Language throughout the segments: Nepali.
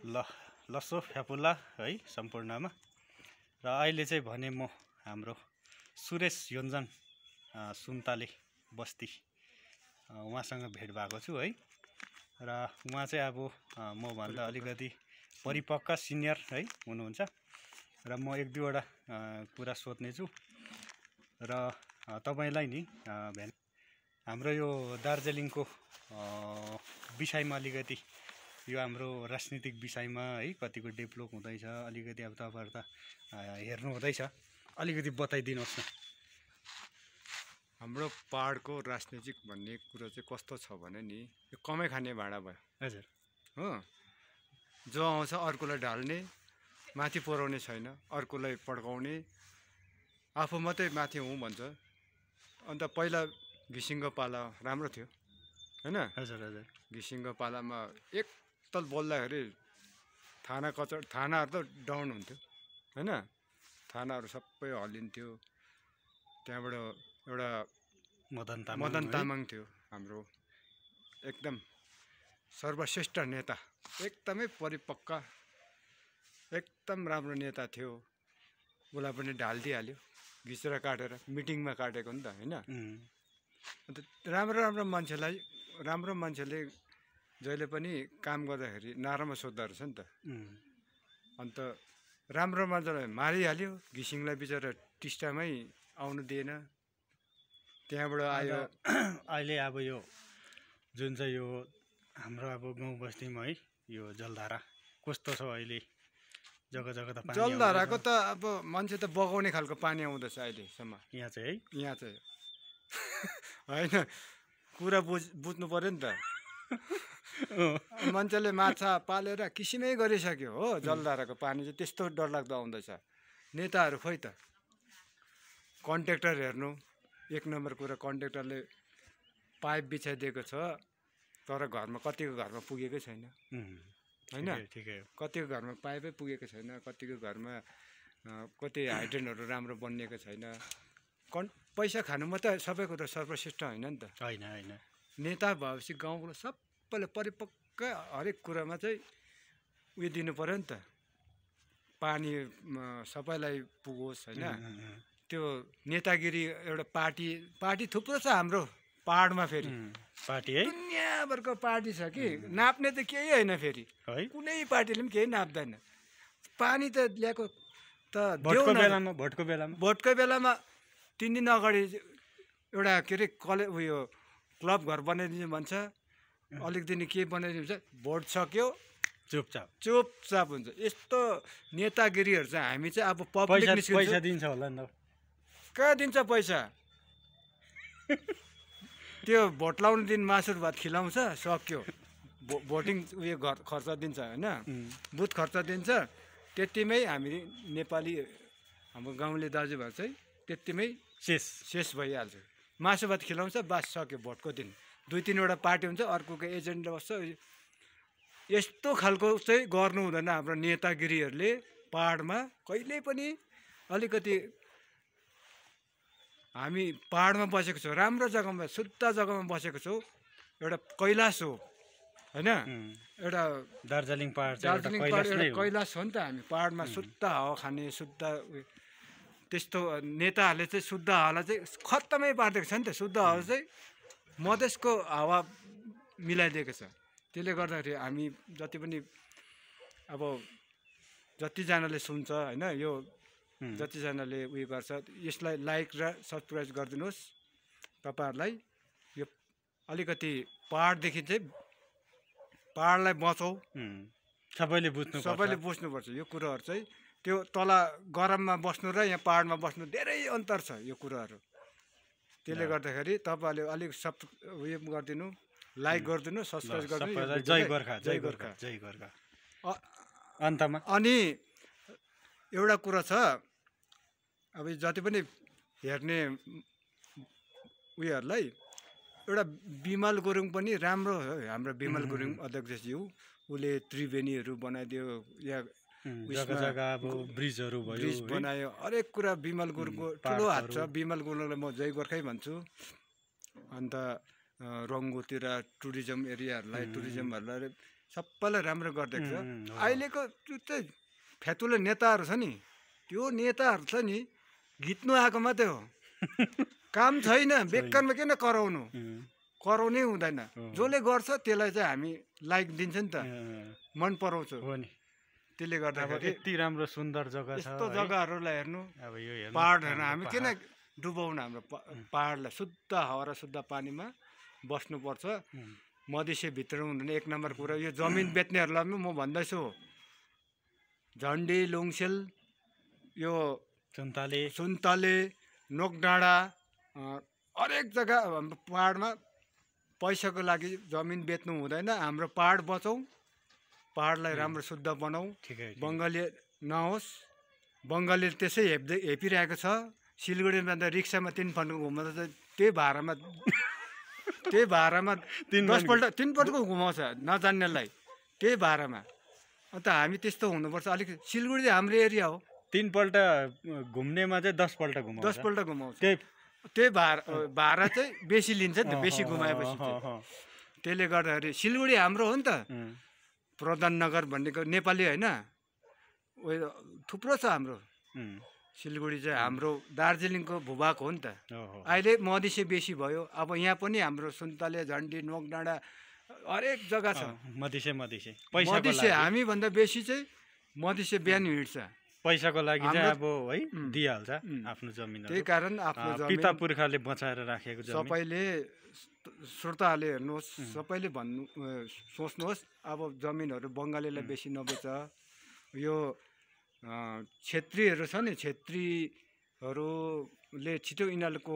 लसो फ्यापुला है सम्पूर्णमा। र अहिले चाहिँ भने म हाम्रो सुरेश योन्जन सुन्ताले बस्ती उहाँसँग भेट भएको छु है। र उहाँ चाहिँ अब म भन्दा अलिकति परिपक्व सिनियर है हुनुहुन्छ र म एक दुईवटा कुरा सोध्ने छु र तपाईलाई नि हाम्रो यो दार्जिलिङको विषयमा अलिकति यो हाम्रो राजनीतिक विषयमा है कतिको डेभलप हुँदैछ अलिकति अब तपाईहरु त हेर्नु हुँदैछ अलिकति बताइदिनुहोस् न। हाम्रो पहाडको राजनीतिक भन्ने कुरो चाहिँ कस्तो छ भने नि यो कमै खाने भाँडा भयो। हजुर हो, जो आउँछ अर्कोलाई ढाल्ने, माथि पुर्याउने छैन, अर्कोलाई पड्काउने, आफू मात्रै माथि हुँ भन्छ। अन्त पहिला घिसिङको पाला राम्रो थियो हैन? हजुर हजुर। घिसिङको पालामा एकताल बोल्दाखेरि थानाहरू त डाउन हुन्थ्यो हैन? थानाहरू सबै हल्लिन्थ्यो। त्यहाँबाट एउटा मदन तामाङ थियो हाम्रो एकदम सर्वश्रेष्ठ नेता, एकदमै परिपक्व, एकदम राम्रो नेता थियो। उसलाई पनि ढालिदिइहाल्यो, घिचेर काटेर, मिटिङमा काटेको नि त हैन? अन्त राम्रो मान्छेले जहिले पनि काम गर्दाखेरि नारामा सोध्दो रहेछ नि त। अन्त राम्रो मान्छेलाई मारिहाल्यो, घिसिङलाई बिचरा टिस्टामै आउनु दिएन। त्यहाँबाट आयो अहिले अब यो जुन चाहिँ यो हाम्रो अब गाउँ बस्तीमा है यो जलधारा कस्तो छ अहिले? जग्गा जग्गा त पानी जलधाराको त अब मान्छे त बगाउने खालको पानी आउँदैछ अहिलेसम्म यहाँ चाहिँ है। यहाँ चाहिँ होइन, कुरा बुझ्नु पर्यो नि त। मान्छेले माछा पालेर किसिमै गरिसक्यो हो। जलधाराको पानी चाहिँ त्यस्तो डरलाग्दो आउँदैछ। नेताहरू खोइ त। कन्ट्र्याक्टर हेर्नु, एक नम्बर कुरा कन्ट्र्याक्टरले पाइप बिछाइदिएको छ तर कतिको घरमा पुगेकै छैन हैन? कतिको घरमा पाइपै पुगेको छैन, कतिको घरमा कति हाइड्रेनहरू राम्रो बनिएको छैन। पैसा खानु मात्रै सबै कुरा सर्वश्रेष्ठ होइन नि त। होइन। नेता भएपछि गाउँको सबैले परिपक्व हरेक कुरामा चाहिँ उयो दिनु पर्यो नि त। पानी सबैलाई पुगोस् होइन? त्यो नेतागिरी एउटा पार्टी थुप्रो छ हाम्रो पहाडमा। फेरि पार्टी है दुनियाँभरको पार्टी छ कि नाप्ने त केही होइन। फेरि कुनै पार्टीले पनि केही नाप्दैन। पानी त ल्याएको त भोटको बेलामा 3 दिन अगाडि एउटा के अरे उयो क्लब घर बनाइदिनु भन्छ, अलिक दिन के बनाइदिनु भन्छ, भोट सक्यो चुपचाप हुन्छ। यस्तो नेतागिरीहरू चाहिँ हामी चाहिँ अब पब्लिक पैसा दिन्छ होला नि त। कहाँ दिन्छ पैसा? त्यो भोट लाउने दिन मासुर भात खिलाउँछ, सक्यो। भोटिङ उयो खर्च दिन्छ होइन, बुथ खर्च दिन्छ। त्यतिमै हामी नेपाली हाम्रो गाउँले दाजुभाइ चाहिँ त्यतिमै शेष भइहाल्छ। मासु भात खिलाउँछ, बास सक्यो। भोटको दिन 2-3वटा पार्टी हुन्छ, अर्कोको एजेन्डा बस्छ। यस्तो खालको चाहिँ गर्नु हुँदैन हाम्रो नेतागिरीहरूले पहाडमा कहिल्यै पनि। अलिकति हामी पहाडमा बसेको छौँ, राम्रो जग्गामा, शुद्ध जग्गामा बसेको छौँ। एउटा कैलाश हो होइन? एउटा दार्जिलिङ पहाड एउटा कैलाश हो नि त। हामी पहाडमा शुद्ध हावा खाने, शुद्ध त्यस्तो नेताहरूले चाहिँ शुद्ध हावालाई चाहिँ खत्तमै पारिदिएको छ नि त। शुद्ध हावा चाहिँ मधेसको हावा मिलाइदिएको छ। त्यसले गर्दाखेरि हामी जति पनि अब जतिजनाले सुन्छ होइन, यो जतिजनाले उयो गर्छ, यसलाई लाइक र सब्सक्राइब गरिदिनुहोस्। तपाईँहरूलाई यो अलिकति पहाडदेखि चाहिँ पहाडलाई बचाऊ, सबैले बुझ्नुपर्छ यो कुराहरू चाहिँ। त्यो तल गरममा बस्नु र यहाँ पहाडमा बस्नु धेरै अन्तर छ यो कुराहरू। त्यसले गर्दाखेरि तपाईँहरूले अलिक उयो गरिदिनु, लाइक गरिदिनु, सब्सक्राइब गरिदिनु। जय गोर्खा। अन्तमा अनि एउटा कुरा छ, अब जति पनि हेर्ने उयोहरूलाई, एउटा बिमल गुरुङ पनि राम्रो हो। हाम्रो बिमल गुरुङ अध्यक्षज्यू, उसले त्रिवेणीहरू बनाइदियो, या ब्रिज बनायो, हरेक कुरा बिमल गुरुङको ठुलो हात छ। बिमल गुरुङलाई म जय गोर्खै भन्छु। अन्त रङ्गोतिर टुरिज्म एरियाहरूलाई सबैलाई राम्रो गरिदिएको छ। हो। अहिलेको त्यो चाहिँ फ्यातुले नेताहरू छ नि, त्यो नेताहरू छ नि घिच्नु आएको मात्रै हो, काम छैन, बेकारमा किन कराउनु, कराउनै हुँदैन। जसले गर्छ त्यसलाई चाहिँ हामी लाइक दिन्छ नि त, मन पराउँछ। हो नि, त्यसले अब गर्दाखेरि यति राम्रो सुन्दर जग्गा छ यस्तो है। जग्गाहरूलाई हेर्नु, अब यो हेर्नु पहाड हेर्नु, हामी किन डुबाउनु हाम्रो पहाडलाई? शुद्ध हावा र शुद्ध पानीमा बस्नुपर्छ। मधेसी भित्र हुँदैन एक नम्बर कुरा। यो जमिन बेच्नेहरूलाई पनि म भन्दैछु, झन्डी, लुङसेल, यो सुन्तले, नोकडाँडा, हरेक जग्गा हाम्रो पहाडमा पैसाको लागि जमिन बेच्नु हुँदैन। हाम्रो पहाड बचाउँ, पहाडलाई राम्रो शुद्ध बनाऊ। बङ्गाली नहोस्, बङ्गालीले त्यसै हेपिरहेको छ। सिलगढीमा त रिक्सामा 3 पल्ट घुमाउँदा चाहिँ त्यही भाडामा 10 पल्टको घुमाउँछ नजान्नेलाई, त्यही भाडामा। अन्त हामी त्यस्तो हुनुपर्छ अलिक। सिलगढी चाहिँ हाम्रो एरिया हो, 3 पल्ट घुम्नेमा चाहिँ 10 पल्ट घुमाउँछ। 10 पल्ट घुमाउँछ। त्यही भाडा चाहिँ बेसी लिन्छ नि त, बेसी घुमाएपछि चाहिँ। त्यसले गर्दाखेरि सिलगढी हाम्रो हो नि त, प्रधाननगर भनेको नेपाली होइन, उयो थुप्रो छ हाम्रो। सिलगढी चाहिँ हाम्रो दार्जिलिङको भूभाग हो नि त। अहिले मधेसी बेसी भयो, अब यहाँ पनि हाम्रो सुन्तले, झन्डी, नोकडाँडा हरेक जग्गा छ मधेसी। मधेसी हामीभन्दा बेसी चाहिँ मधेसी बिहान हिँड्छ, पैसाको लागि चाहिँ अब है दिइहाल्छ आफ्नो जमिन। त्यही कारण आफ्नो जमिन पिता पुर्खाले बचाएर राखेको जमिन। सबैले श्रोताहरूले हेर्नुहोस्, सबैले सोच्नुहोस्, अब जमिनहरू बङ्गालीलाई बेसी नबेच। यो छेत्रीहरू छ नि, छेत्रीहरूले छिटो यिनीहरूको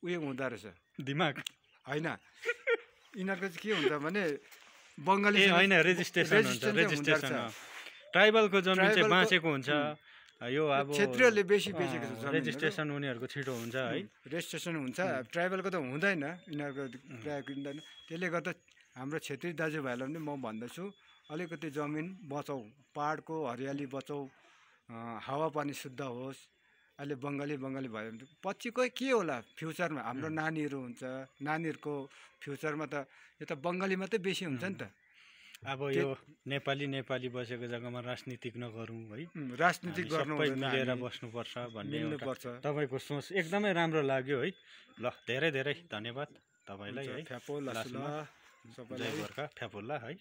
उयो हुँदो रहेछ, दिमाग होइन। यिनीहरूको चाहिँ के हुन्छ भने बङ्गाली होइन, रेजिस्ट्रेसन ट्राइबलको जमिन चाहिँ बाँचेको हुन्छ। यो अब छेत्रीहरूले बेसी बेचेको छ, रेजिस्ट्रेसन उनीहरूको छिटो हुन्छ है, रेजिस्ट्रेसन हुन्छ। ट्राइबलको त हुँदैन, यिनीहरूको प्रायः किन्दैन। त्यसले गर्दा हाम्रो छेत्री दाजुभाइलाई पनि म भन्दैछु, अलिकति जमिन बचाऊ, पहाडको हरियाली बचाऊ, हावापानी शुद्ध होस्। अहिले बङ्गाली भयो भने पछि कोही के होला फ्युचरमा? हाम्रो नानीहरू हुन्छ, नानीहरूको फ्युचरमा त यो त बङ्गाली मात्रै बेसी हुन्छ नि त। अब यो नेपाली बसेको जग्गामा राजनीतिक नगरौँ है, राजनीतिक गर्नु मिलेर बस्नुपर्छ भन्ने तपाईँको सोच एकदमै राम्रो लाग्यो है। ल, धेरै धेरै धन्यवाद तपाईँलाई है। जय गोर्खा, फ्यापोला है।